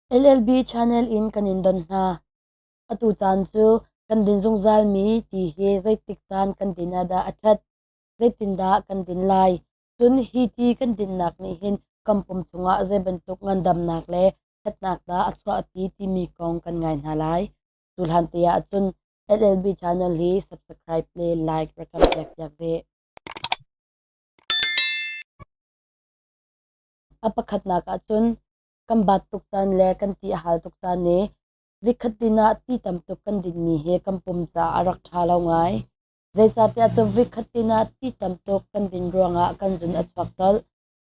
LLB channel in kan in don hna. Atu caan cu kan din zungzalmi ti hi zeitik caan kan din ah dah a ṭhat, zeitindah kan din lai, cun hi ti kan dinnak nih hin kan pum chungah zei bantuk ngandamnak le ṭhatnak dah a chuahpi timi kong kan ngai hna lai. Cu hlan te ah cun LLB channel hi subscribe le like rak kan pek piak ve. A pakhatnak ah cun kan bat tuk caan le kan ti a hal tuk caan i vikhat din ah ti tam tuk kan dinmi hi kan pum caah a rak ṭha lo ngai. Zeicahtiah cu vikhat din ah ti tam tuk kan din ruangah kan zun a chuak colh.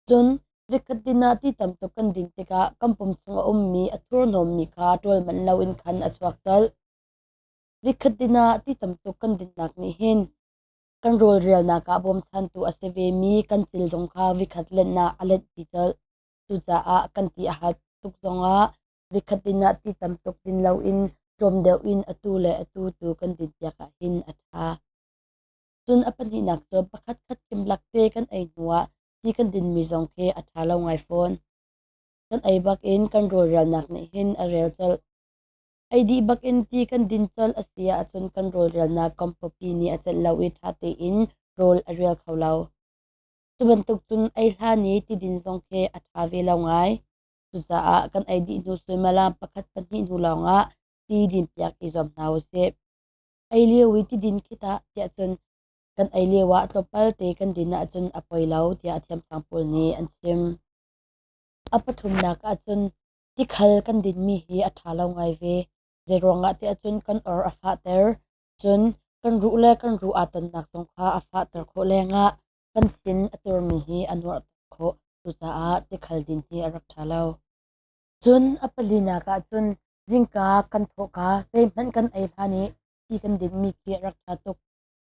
Cun vikhat din ah ti tam tuk kan din tikah kan pum chung a ummi a thurhnawmmi kha ṭawl manh loin khan a chuak colh. Vikhat din ah ti tam tuk kan dinnak nih hin kan rawlrialnak ah bawmchantu a si vemi kan cil zong kha vikhat lenhnak a lenhpi colh. Cucaah kan ti a har tuk zongah vikhat din ah ti tam tuk din loin tlawm deuh in atu le atu tu kan din piak ahhin a ṭha. Cun a pahnihnak cu pakhatkhat kimlak te kan ei hnuah ti kan dinmi zong khi a ṭha lo ngai fawn. Kan ei bakin kan rawlrialnak nih hin a rel colh. Ei dih bakin ti kan din colh a si ahcun kan rawlrialnak kan pawpi nih a celh lo i ṭha tein rawl a rial kho lo. Cu bantuk cun ei hlan i ti din zong khi a ṭha ve lo ngai. Cucaah kan ei dih hnu suimilam pakhat pahnih hnu lawngah ti dinpiak i zuam hna usih. Ei lio i ti din khi tah tiah cun kan ei lio ah tlawmpal te kan din ahcun a poi lo tiah thiamsang pawl nih an chim. A pathumnak ahcun tikhal kan dinmi hi a ṭha lo ngai ve. Zeiruangah tiah cun kan or a fahter. Cun kan ruh le kan ruh aa tonnak zong kha a fahter khawh lengah kan thin a turmi hi a nuarhter khawh. Cucaah tikhal din hi a rak ṭha lo. Cun a palinak ah cun zingka kan thawhka zeihmanh kan ei hlan i ti kan dinmi khi a rak ṭha tuk.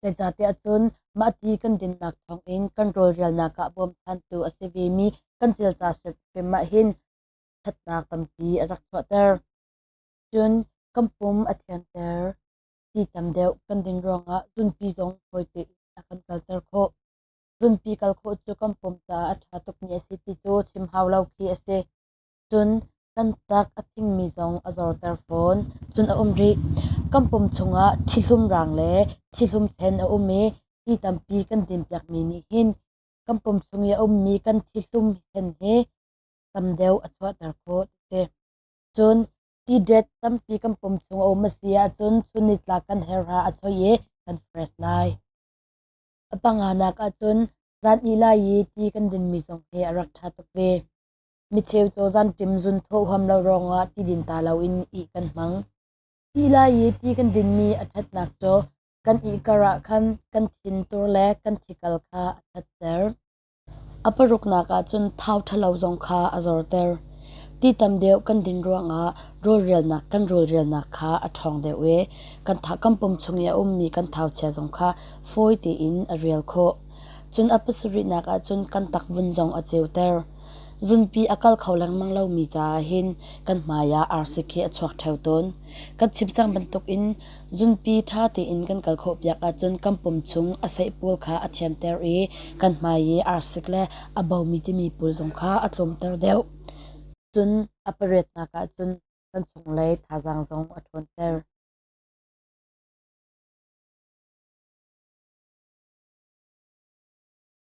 Zeicahtiah cun mah ti kan dinnak thawngin kan rawlrialnak ah bawmchantu a si vemi kan cilca hrim ah hin ṭhatnak tampi a rak chuahter. Cun kan pum a thianter. Ti tam deuh kan din ruangah zunpi zong fawi tein a kan kalter khawh. Zunpi kal khawh cu kan pum caah a ṭha tukmi a si ti cu chim hau lo khi a si. Cun kan tak a phingmi zong a zorter fawn. Cun a um rih. Kan pum chungah thihlum rang le thihlum sen a um i ti tampi kan dinpiakmi nih hin kan pum chung i a ummi kan thihlum sen hi tam deuh a chuahter khawh ti si. Cun tidet tampi kan pum chung a um a si ahcun chun nitlak kan herha a choi i kan fresh lai. A panganak ahcun zan ih lai i ti kan dinmi zong hi a rak ṭha tuk ve. Micheu cu zanṭim zun thawh huam lo ruangah ti din ta loin ih kan hmang. Ti lai i ti kan dinmi a ṭhatnak cu kan ih kar ah khan kan thin tur le kan thikal kha a ṭhatter. A paruknak ah cun thau ṭhalo zong kha a zorter. Ti tam deuh kan din ruangah rawlrialnak kan rawlrialnak kha a ṭhawng deuh i kan tha kan pum chung i a ummi kan thauchia zong kha fawi tein a rial khawh. Cun a pasarihnak ah cun kan takvun zong a ceuter. Zunpi a kal kho lengmang lomi caah hin kan hmai ah arsik hi a chuak ṭheo tawn. Kan chim cang bantukin zunpi ṭha tein kan kal khawh piak ahcun kan pum chung a seih pawl kha a thianter i kan hmai i arsik le a bomi timi pawl zong kha a tlawmter deuh. Cun a pariatnak ah cun kan chunglei thazaang zong a ṭhawnter.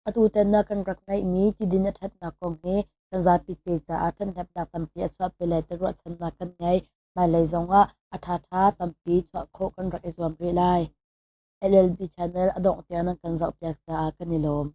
Atutan na kan rak ngeihmi tidin a ṭhatnak kong hi kan zapi te caah ṭhathnemhnak tampi a chuahpi lai ti ruahchannak kan ngei. Hmailei zongah a ṭhaṭha tampi chuah khawh kan rak i zuam rih lai. LLB channel a dongh tiang nan kan zohpiak caah kan i lawm.